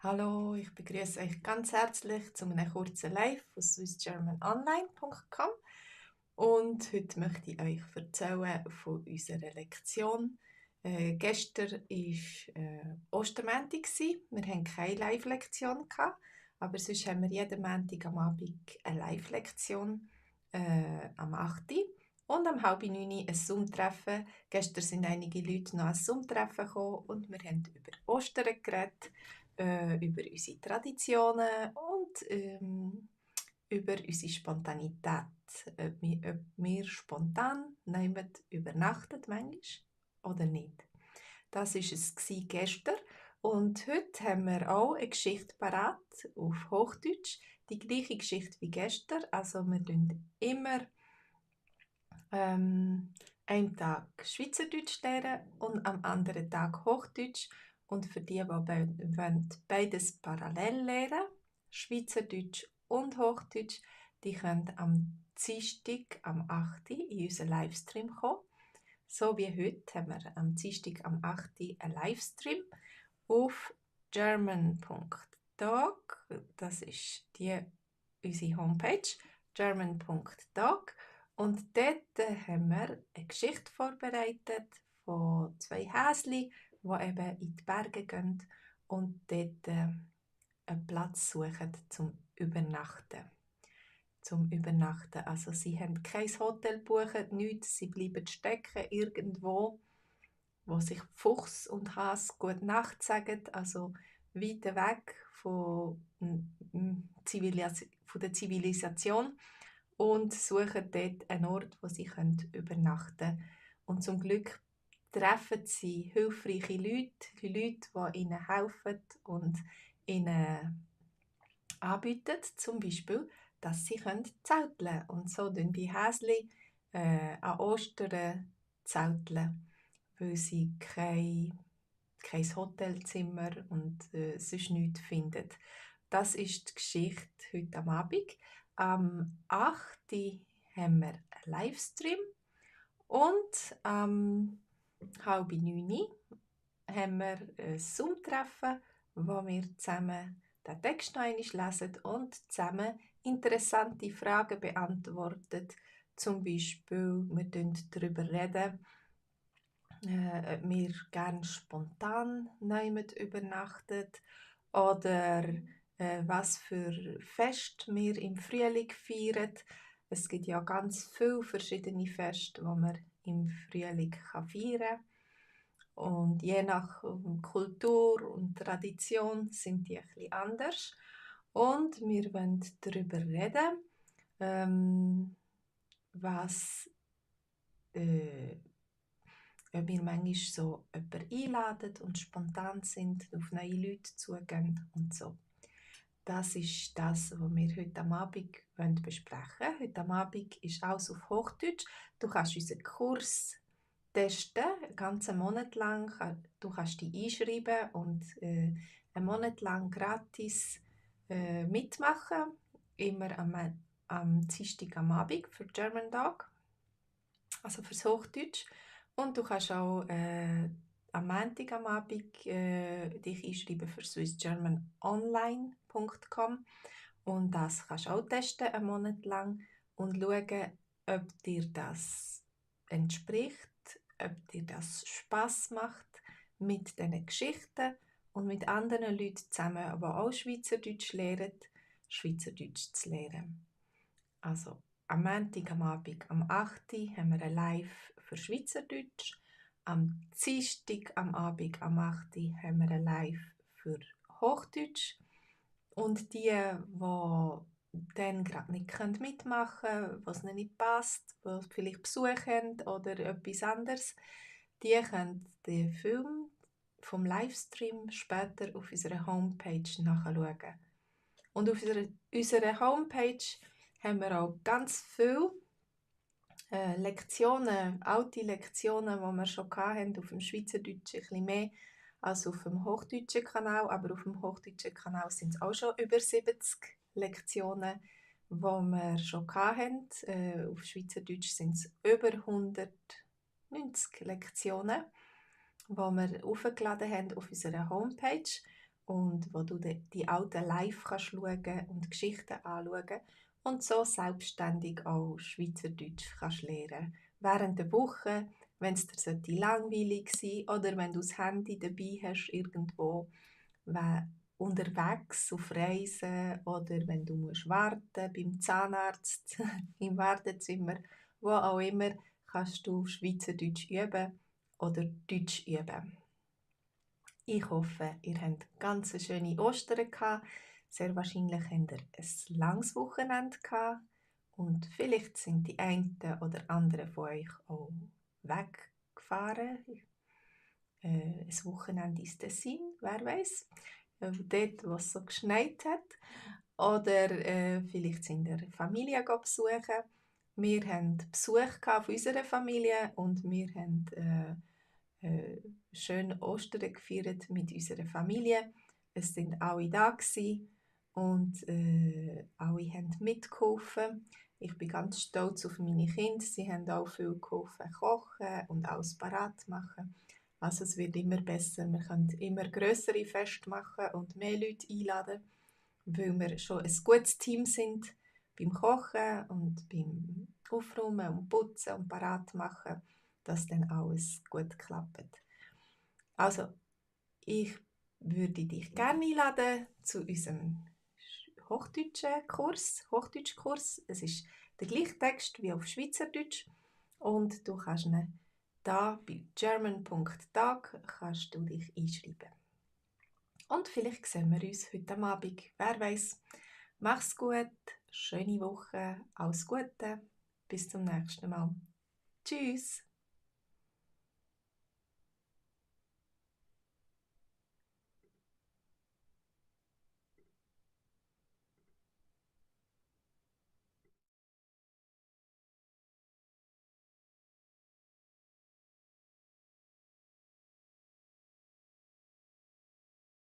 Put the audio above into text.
Hallo, ich begrüße euch ganz herzlich zu einem kurzen Live von swissgermanonline.com und heute möchte ich euch erzählen von unserer Lektion. Gestern war Ostermontag. Wir hatten keine Live-Lektion, aber sonst haben wir jeden Montag am Abend eine Live-Lektion am 8. Uhr und am halb 9 Uhr ein Zoom-Treffen. Gestern sind einige Leute noch an ein Zoom-Treffen gekommen und wir haben über Ostern geredet, über unsere Traditionen und über unsere Spontanität. Ob wir spontan übernachten manchmal oder nicht. Das war es gestern. Und heute haben wir auch eine Geschichte parat auf Hochdeutsch. Die gleiche Geschichte wie gestern. Also wir lernen immer einen Tag Schweizerdeutsch lernen und am anderen Tag Hochdeutsch. Und für die, die beides parallel lernen, Schweizerdeutsch und Hochdeutsch, die können am Dienstag, am 8. in unseren Livestream kommen. So wie heute haben wir am Dienstag, am 8. einen Livestream auf german.talk. Das ist unsere Homepage, german.talk. Und dort haben wir eine Geschichte vorbereitet von zwei Häschen, die eben in die Berge gehen und dort einen Platz suchen zum Übernachten. Also sie haben kein Hotel gebucht, nichts, sie bleiben stecken irgendwo, wo sich Fuchs und Hase gut Nacht sagen, also weit weg von der Zivilisation und suchen dort einen Ort, wo sie übernachten können. Und zum Glück treffen sie hilfreiche Leute, die ihnen helfen und ihnen anbieten, zum Beispiel, dass sie zelteln können. Und so tun die Häschen an Ostern zelteln, weil sie kein Hotelzimmer und sonst nichts finden. Das ist die Geschichte heute am Abend. Am 8. haben wir einen Livestream und am halb 9 haben wir ein Zoom-Treffen, wo wir zusammen den Text noch einmal lesen und zusammen interessante Fragen beantworten. Zum Beispiel, wir reden darüber, ob wir gerne spontan jemand übernachtet oder was für Fest wir im Frühling feiern. Es gibt ja ganz viele verschiedene Feste, die man im Frühling feiern kann. Und je nach Kultur und Tradition sind die etwas anders. Und wir wollen darüber reden, was ob wir manchmal so jemanden einladen und spontan sind, auf neue Leute zugehen und so. Das ist das, was wir heute am Abend besprechen wollen. Heute am Abend ist alles auf Hochdeutsch. Du kannst unseren Kurs testen, einen ganzen Monat lang. Du kannst dich einschreiben und einen Monat lang gratis mitmachen. Immer am Dienstag am Abend für German Dog, also fürs Hochdeutsch. Und du kannst auch am Montag am Abend dich einschreiben für swissgermanonline.com und das kannst du auch testen, einen Monat lang und schauen, ob dir das entspricht, ob dir das Spass macht mit diesen Geschichten und mit anderen Leuten zusammen, die auch Schweizerdeutsch lernen, Schweizerdeutsch zu lernen. Also am Montag am Abend am 8. Uhr haben wir ein Live für Schweizerdeutsch. Am Dienstag am Abend am 8. Uhr haben wir ein Live für Hochdeutsch. Und die dann gerade nicht mitmachen können, was ihnen nicht passt, die vielleicht Besuch haben oder etwas anderes, die können den Film vom Livestream später auf unserer Homepage nachschauen. Und auf unserer Homepage haben wir auch ganz viele Lektionen, alte Lektionen, die wir schon hatten, auf dem Schweizerdeutschen ein bisschen mehr als auf dem Hochdeutschen Kanal. Aber auf dem Hochdeutschen Kanal sind es auch schon über 70 Lektionen, die wir schon hatten. Auf Schweizerdeutsch sind es über 190 Lektionen, die wir aufgeladen haben auf unserer Homepage. und wo du die alten live kannst schauen und Geschichten anschauen und so selbstständig auch Schweizerdeutsch kannst lernen. Während der Woche, wenn es dir langweilig sein sollte oder wenn du das Handy dabei hast irgendwo, unterwegs auf Reisen oder wenn du musst warten beim Zahnarzt, im Wartezimmer, wo auch immer, kannst du Schweizerdeutsch üben oder Deutsch üben. Ich hoffe, ihr habt ganz eine schöne Ostern gehabt. Sehr wahrscheinlich habt ihr ein langes Wochenende gehabt. Und vielleicht sind die einen oder anderen von euch auch weggefahren. Ein Wochenende ins Tessin, wer weiß. Dort, wo es so geschneit hat. Oder vielleicht sind ihr Familie besuchen. Wir hatten Besuch von unserer Familie und wir haben schön Ostern gefeiert mit unserer Familie. Es sind alle da und alle haben mitgeholfen. Ich bin ganz stolz auf meine Kinder. Sie haben auch viel geholfen, kochen und alles parat machen. Also es wird immer besser. Wir können immer grössere Feste machen und mehr Leute einladen, weil wir schon ein gutes Team sind beim Kochen und beim Aufräumen und Putzen und parat machen, dass dann alles gut klappt. Also, ich würde dich gerne einladen zu unserem Hochdeutschkurs. Es ist der gleiche Text wie auf Schweizerdeutsch und du kannst ihn da bei german.tag kannst du dich einschreiben. Und vielleicht sehen wir uns heute Abend. Wer weiß. Mach's gut, schöne Woche, alles Gute, bis zum nächsten Mal. Tschüss!